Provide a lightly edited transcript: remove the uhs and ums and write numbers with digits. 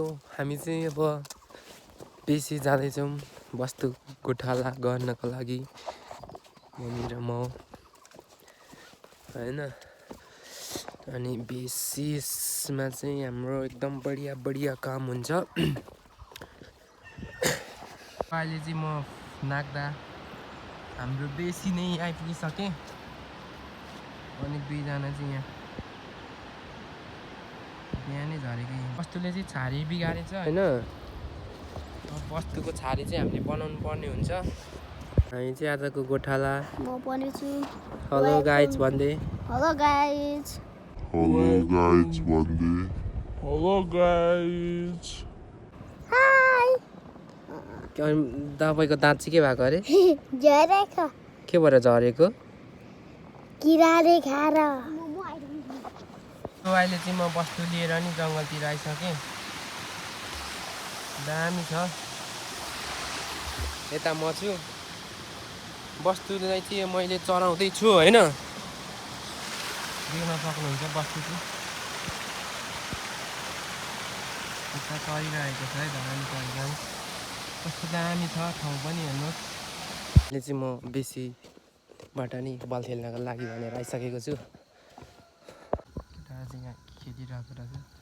हामी चाहिँ अब बेसी जाँदैछौँ वस्तु गोठाला गर्नको लागि मम्मी र म हैन। अनि बेसीमा चाहिँ हाम्रो एकदम बढिया काम हुन्छ। अहिले चाहिँ म नाग्दा हाम्रो बेसी नै आइपुगिसके अनि दुईजना चाहिँ यहाँ नै झरेको वस्तुले चाहिँ छारी बिगारेछ हैन। वस्तुको छारी चाहिँ हामीले बनाउनु पर्ने हुन्छ। हामी चाहिँ आजको गोठाला म पनि छु। हेलो गाइज भन्दै हेलो गाइज हाय। तपाईको दाँत चाहिँ के भएको अरे? झरेको के भएर झरेको? किराले खाएर। अहिले चाहिँ म वस्तु लिएर नि जङ्गलतिर आइसकेँ। दामी छ। यता म छु। वस्तुलाई चाहिँ मैले चराउँदै छु हैन। देख्न सक्नुहुन्छ वस्तु चाहिँ यता चरिरहेको छ है। दामी चरिरहेको कस्तो दामी छ ठाउँ पनि हेर्नुहोस्। अहिले चाहिँ म बेसीबाट नि बल खेल्नको लागि भनेर आइसकेको छु। केटा चाहिँ यहाँ खेलिरहेको रहेछ।